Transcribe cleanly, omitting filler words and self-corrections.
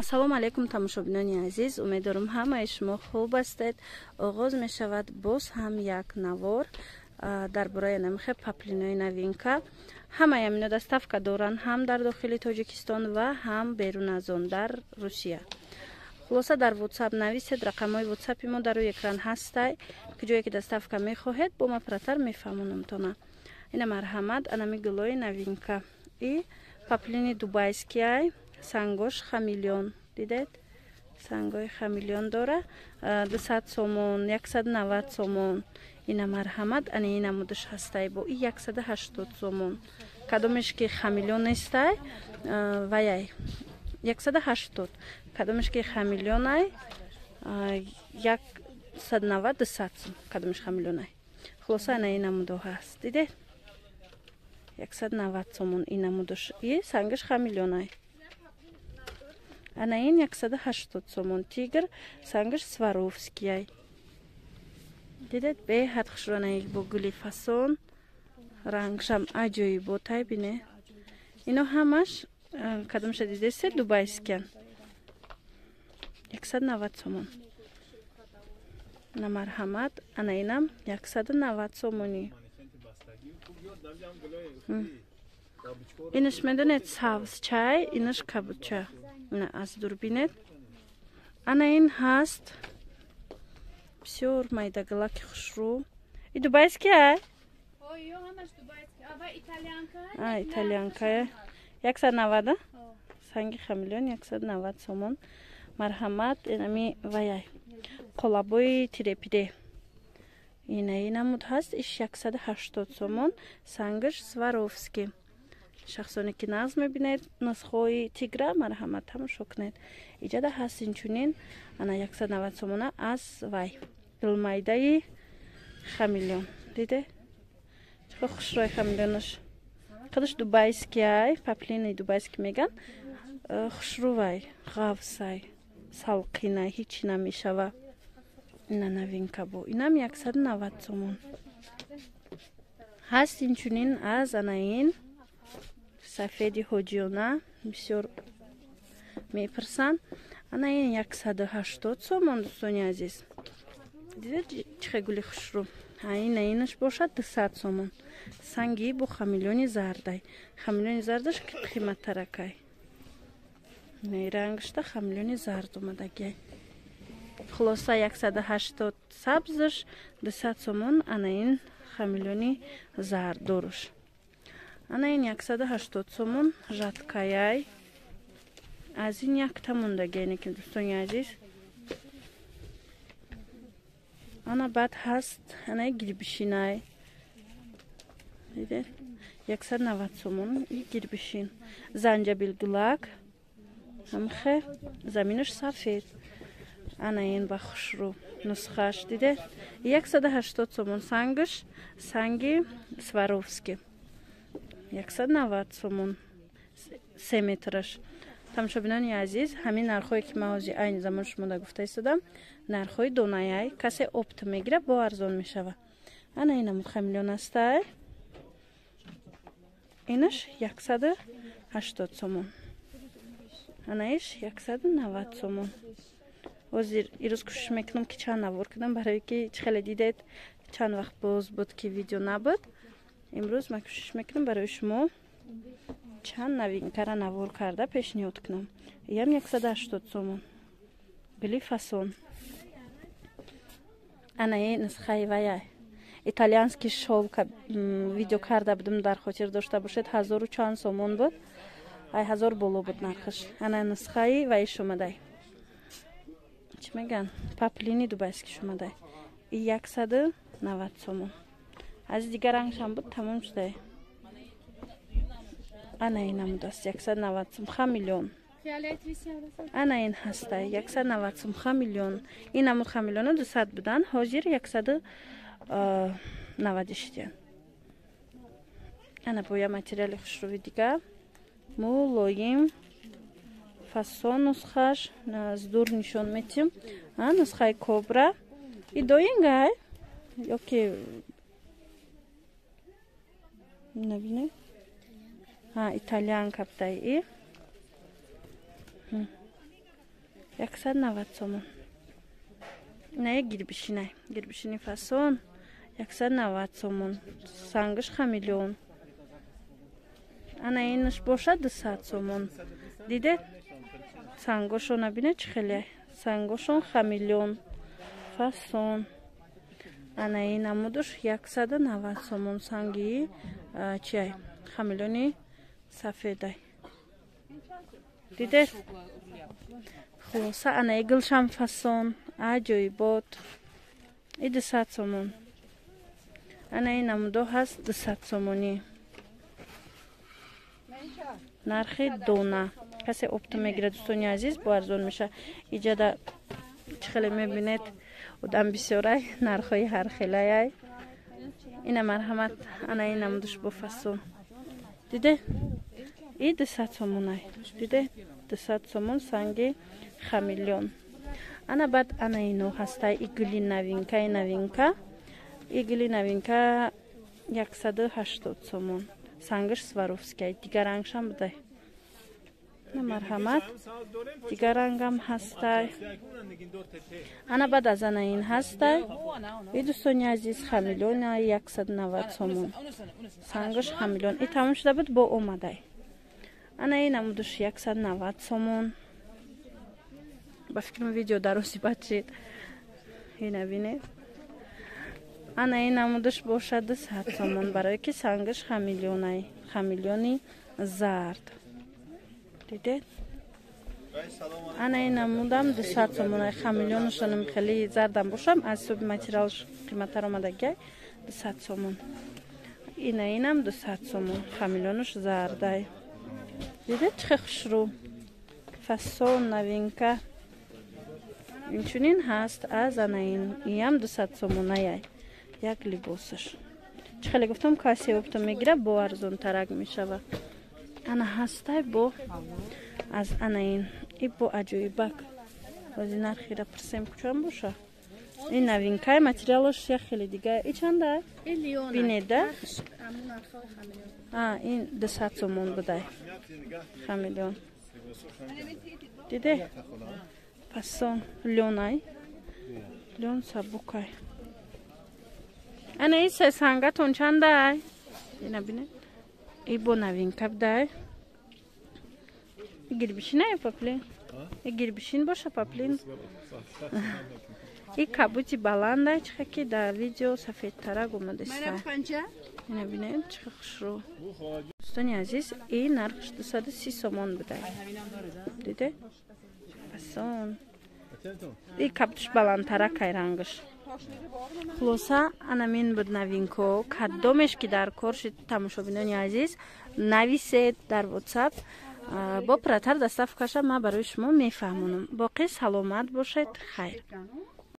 Ассалому алайкум, тамошобинони азиз. Умедворам, ҳамаи шумо хуб ҳастед. Оғоз мешавад боз ҳам як навор дар бораи намихе паплинои новинка. Ҳамаи амино доставка доранд ҳам дар дохили Тоҷикистон ва ҳам берун аз он, дар Русия. Хулоса, дар WhatsApp нависед, рақамҳои WhatsApp мо дар рӯи экран ҳастай. Ки ҷое ки доставка мехоҳед, бо ма пурратар мефаҳмонамтона. Ина, марҳамат, анами гулои новинка. И паплини дубайскиай, сангош хамелеон, дидед, сангои хамелеон дора, 200 сомон, 190 сомон. Ина, марҳамат, ани ин намудаш ҳастай, бо и 180 сомон. Кадомеш ки хамелеон нестай, ваяй 180, кадомеш ки хамелеонай, 190, 200 сом, кадомеш хамелеонай. Хулоса, ана ин намудо ҳаст, дидед, 190 сомон ин намудаш, и сангаш хамелеонай. Ана ин 180 сомон, тигр, сангаш сваровскияй, дидед, беҳад хушронаи, бо гули фасон, рангшам аҷоиботай, бине. Ино ҳамаш, кадомша дидесе, дубайскиян, 190 сомон. На, марҳамат, ана инам 190 сомонӣ. Инаш, медонед, сабзчай, инаш кабудча. Ина аз дур бинед. Ана ин ҳаст бисёр майдагалаки хушрӯ. И дубайский ай, итальянкая, 190, санги хамелеон, 190 сомон. Марҳамат, инами ваяй қолабои тирепиде, инаи намуд ҳаст, иш 180 сомон, сангаш сваровски. Шахсоне ки нағз мебинед нусхои тигра, марҳамат, тамошо кунед. Иҷада ҳаст инчунин, ана 190 сомона, аз вай гулмайдаи хамелеон, диде, чӣ хушрӯи хамелеонаш. Қадаш дубайскиай, паплини дубайски меган, хушрӯвай, ғафсай, салқинай, ҳичи намешава. Ина новинка, бо инам 190 сомон ҳаст. Инчунин аз ана ин сафеди ҳоҷиёна бисёр мепурсанд. Ана ин 180 сомон, дӯстони азиз, дидед, чӣ хел гули хушрӯ. Ина инаш бошад 200 сомон, санги бо хамелеони зардай, хамелеони зардаш қиматтаракай, рангашта хамелеони зард омадагиай. Хулоса, 180 сабзаш, 200 сомон ана ин хамелеони зарддоруш. Ана ин 180 сомон, жаткаяй, аз ин якта мондагиай неки, дӯстони азиз. Ана баъд ҳаст анаи гирбишинай, дидед, 190 сомон и гирбишин, занҷабилгулак, ҳамхе заминаш сафед. Ана ин ба хушрӯ нусхааш, диде, 180 сомон, сангаш санги сваровски, 190 сомон 3 метраш. Тамошобинони азиз, ҳамин нархҳое ки ман ҳозир айни замон шумода гуфта истодам, нархҳои донаяй. Касе опт мегирад, бо арзон мешава. Ана инамуд хамелеон астай, инаш 180 сомон, анаиш 190 сомон. Ҳозир ирӯз кӯшиш мекунам, ки чанд навор кунам, барое ки чӣ хеле дидед, чанд вақт боз буд, ки видео набуд. Имрӯз ман кӯшиш мекунам, барои шумо чанд новинкара навор карда пешниҳод кунам. Иям 180 сомон, гули фасон. Анаи нусхаи ваяй итальянский шёлка, видео карда будам, дар хотир дошта бошед, ҳазору чанд сомон буд, ай ҳазор боло буд нархаш. Ана нусхаи ваиш омадай, чӣ меган, паплини дубайскиш омадай, и 190 сомон. Аз дигар рангшам буд, тамом шудай. Ана ин намудааст, 190 сом, хамелеон. Ана ин ҳастай, 190 сом, хамелеон. Ин намуд хамелеона 200 буданд, ҳозир 190 шидиян. Ана бо я материали хушрӯи дигар, мулоим, фасон, нусхаш аз дур нишон метиҳем. Нусхаи кобра и доингай ёки набине, итальянка будай. И 190 сомон. Ина гирбишинай, гирбишини фасон 190 сомон, сангаш хамелеон. Ана инаш бошад 200 сомон. Дидед, сангошона бинед, чӣ хеле сангошон хамелеон, фасон. Ана ин намудуш 190 сомон, санги чиай, хамелеони сафедай. Дидед? Хулоса, ана и гулшам фасон, аҷоибот, и 200 сомон. Ана ин намудо ҳаст 200 сомонӣ, нархи дона. Касе оптом мегирад, дӯстони азиз, бо арзон меша. Иҷада чӣ хеле мебинед, одам бисёрай, нархҳои ҳархелаяй. Ина, марҳамат, ана ин намудуш бо фасон. Диде, и 200 сомонай. Диде, 200 сомон, санги хамелеон. Ана баъд ана ино ҳастай, и гули новинка, и новинка, и гули новинка 180 сомон, сангаш Сваровския. Дигар рангшам будай, на, марҳамат, дигар рангам ҳастай. Ана баъд аз ана ин ҳастай, и, дӯстони азиз, хамелеона 190 сомон, сангаш хамелеон. И тамом шуда буд, бо омадай. Ана ин намудуш 190 сомон. Ба фикрам, видео дарози бад шид. Ина бинед, ана ин намудуш бошад 200 сомон, барое ки сангаш хамелеонай, хамелеони зард. Дидед, ана ин намудам 200 сомонай, хамелеонашонам хеле зардам бошам, аз ҳисоби материалш қиматтар омадагиай, 200 сомон. Ина инам 200 сомон, хамелеонаш зардай. Дидед, чӣ хел хушрӯ, фасон, новинка. Инчунин ҳаст аз ана ин, иам 200 сомонаяй як либосаш. Чӣ хеле гуфтам, касе оптом мегира, бо арзонтарак мешава. Ана ҳастай бо аз ана ин, и бо аҷоибак. Ози нархира пурсем, кучам боша. Ин новинкай, материалаш як хеле дига. И чанда, бинеда? Ин 200 сомон будай, хамелеон. Диде, фасон, лёнай, лён сабукай. Ана ин се сангатон чандай? Ина бинед, и бо новинка будай. Гирбишинай, поплин, и гирбишин боша, поплин. И кабути баландай, чихе ки дар видео сафедтарак омадаста. Ина бинед, чихе хушрӯ. Дӯстони азиз, и нархш 230 сомон будай. Диде, фасон, и кабутиш баландтаракай рангаш. Хулоса, анамин буд новинко. Кадомеш ки дар кор шид, тамошобинони азиз, нависед дар WhatsApp, бо пратар доставкаша ма барои шумо мефаҳмонам. Боқӣ саломат бошед, хайр.